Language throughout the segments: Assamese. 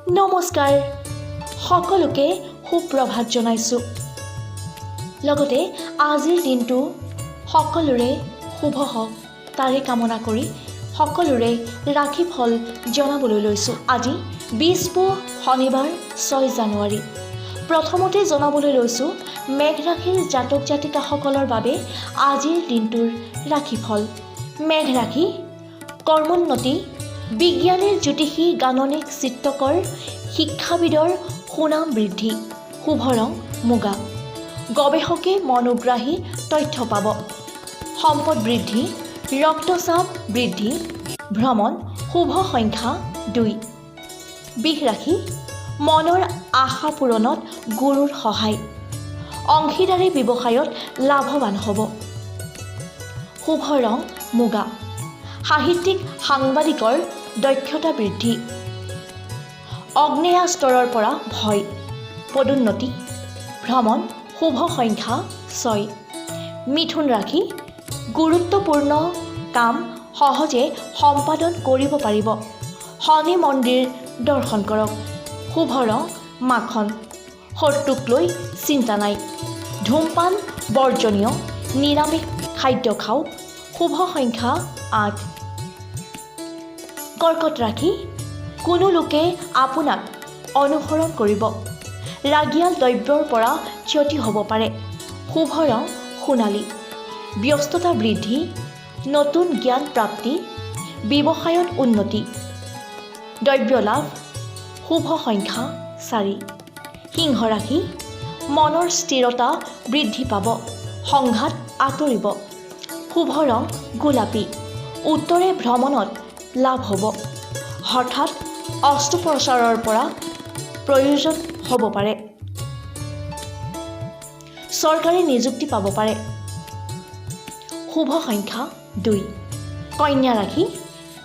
নমস্কাৰ, সকলোকে সুপ্ৰভাত জনাইছোঁ। লগতে আজিৰ দিনটো সকলোৰে শুভ হওক, তাৰে কামনা কৰি সকলোৰে ৰাশিফল জনাবলৈ লৈছোঁ। আজি 20 পুহ, শনিবাৰ, 6 জানুৱাৰী। প্ৰথমতে জনাবলৈ লৈছোঁ মেঘ ৰাশিৰ জাতক জাতিকাসকলৰ বাবে আজিৰ দিনটোৰ ৰাশিফল। মেঘ ৰাশি, কৰ্মোন্নতি। বিজ্ঞানীৰ, জ্যোতিষী, গাণনিক, চিত্ৰকৰ, শিক্ষাবিদৰ সুনাম বৃদ্ধি। শুভ ৰং মুগা। গৱেষকে মনোগ্ৰাহী তথ্য পাব। সম্পদ বৃদ্ধি, ৰক্তচাপ বৃদ্ধি, ভ্ৰমণ, শুভ সংখ্যা 2। বৃষ ৰাশি, মনৰ আশা পূৰণত গুৰুৰ সহায়। অংশীদাৰী ব্যৱসায়ত লাভৱান হ'ব। শুভ ৰং মুগা। সাহিত্যিক, সাংবাদিকৰ দক্ষতা বৃদ্ধি। অগ্নেয়াস্ত্ৰৰ পৰা ভয়। পদোন্নতি, ভ্ৰমণ, শুভ সংখ্যা 6। মিথুন ৰাশি, গুৰুত্বপূৰ্ণ কাম সহজে সম্পাদন কৰিব পাৰিব। শনি মন্দিৰ দৰ্শন কৰক। শুভ ৰং মাখন। শত্ৰুক লৈ চিন্তা নাই। ধূমপান বৰ্জনীয়। নিৰামিষ খাদ্য খাওক। শুভ সংখ্যা 8। কৰ্কট ৰাশি, কোনো লোকে আপোনাক অনুসৰণ কৰিব। ৰাগিয়াল দ্ৰব্যৰ পৰা ক্ষতি হ'ব পাৰে। শুভ ৰং সোণালী। ব্যস্ততা বৃদ্ধি, নতুন জ্ঞান প্ৰাপ্তি, ব্যৱসায়ত উন্নতি, দ্ৰব্য লাভ। শুভ সংখ্যা 4। সিংহ ৰাশি, মনৰ স্থিৰতা বৃদ্ধি পাব। সংঘাত আঁতৰিব। শুভ ৰং গোলাপী। উত্তৰে ভ্ৰমণত লাভ হ'ব। হঠাৎ অস্ত্ৰোপচাৰৰ পৰা প্ৰয়োজন হ'ব পাৰে। চৰকাৰী নিযুক্তি পাব পাৰে। শুভ সংখ্যা 2। কন্যা ৰাশি,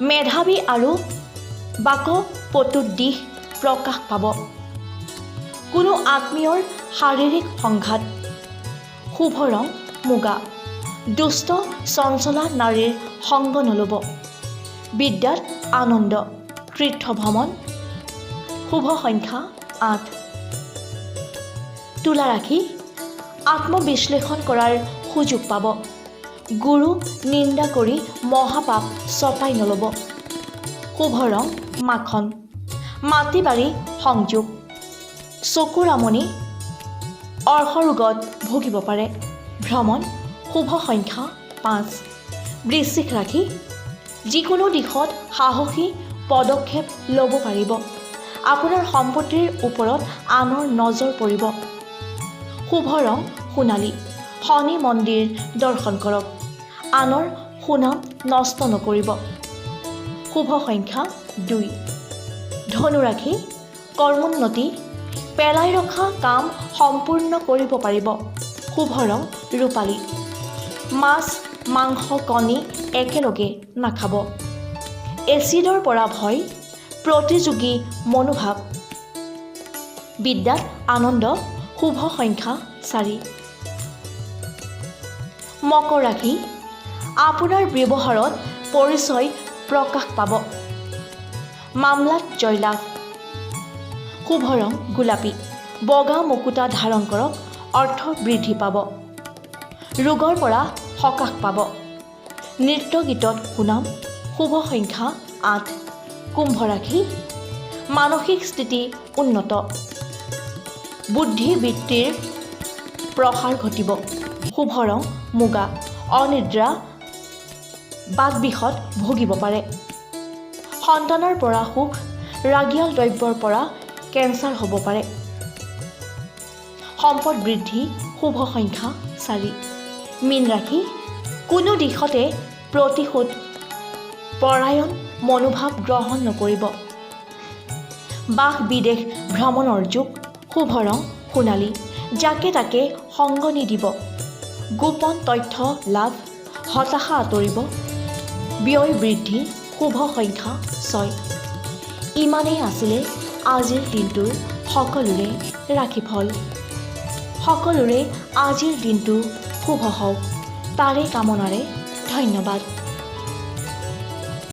মেধাৱী আৰু বাকপটু দিশ প্ৰকাশ পাব। কোনো আত্মীয়ৰ শাৰীৰিক সংঘাত। শুভ ৰং মুগা। দুষ্ট চঞ্চলা নাৰীৰ সংগ নল'ব। বিদ্যাত আনন্দ, তীৰ্থ ভ্ৰমণ। শুভ সংখ্যা 8। তুলা ৰাশি, আত্মবিশ্লেষণ কৰাৰ সুযোগ পাব। গুৰু নিন্দা কৰি মহাপাপ চপাই নল'ব। শুভ ৰং মাখন। মাটি বাৰী সংযোগ। চকুৰ আমনি, অৰ্শৰোগত ভুগিব পাৰে। ভ্ৰমণ, শুভ সংখ্যা 5। বৃশ্চিক ৰাশি, যিকোনো দিশত সাহসী পদক্ষেপ ল'ব পাৰিব। আপোনাৰ সম্পত্তিৰ ওপৰত আনৰ নজৰ পৰিব। শুভ ৰং সোণালী। শনি মন্দিৰ দৰ্শন কৰক। আনৰ সুনাম নষ্ট নকৰিব। শুভ সংখ্যা 2। ধনুৰাশি, কৰ্মোন্নতি। পেলাই ৰখা কাম সম্পূৰ্ণ কৰিব পাৰিব। শুভ ৰং ৰূপালী। মাছ, মাংস, কণী একেলগে নাখাব। এচিডৰ পৰা ভয়, প্ৰতিযোগী মনোভাৱ। বিদ্যাত আনন্দ। শুভ সংখ্যা 4। মকৰ ৰাশি, আপোনাৰ ব্যৱহাৰত পৰিচয় প্ৰকাশ পাব। মামলাত জয়লাভ। শুভ ৰং গোলাপী। বগা মুকুতা ধাৰণ কৰক, অৰ্থ বৃদ্ধি পাব। ৰোগৰ পৰা সকাহ পাব। নৃত্য গীতত সুনাম। শুভ সংখ্যা 8। কুম্ভ ৰাশি, মানসিক স্থিতি উন্নত। বুদ্ধিবৃত্তিৰ প্ৰসাৰ ঘটিব। শুভ ৰং মুগা। অনিদ্ৰা, বাতবিষত ভুগিব পাৰে। সন্তানৰ পৰা সুখ। ৰাগিয়াল দ্ৰব্যৰ পৰা কেঞ্চাৰ হ'ব পাৰে। সম্পদ বৃদ্ধি। শুভ সংখ্যা 4। মীন ৰাশি, কোনো দিশতে প্ৰতিশোধ পৰায়ণ মনোভাৱ গ্ৰহণ নকৰিব। বাস বিদেশ ভ্ৰমণৰ যোগ। শুভ ৰং সোণালী। যাকে তাকে সংগ নিদিব। গোপন তথ্য লাভ। হতাশা আঁতৰিব। ব্যয় বৃদ্ধি। শুভ সংখ্যা 6। ইমানেই আছিলে আজিৰ দিনটোৰ সকলোৰে ৰাশিফল। সকলোৰে আজিৰ দিনটো শুভ হওক, তাৰে কামনাৰে ধন্যবাদ।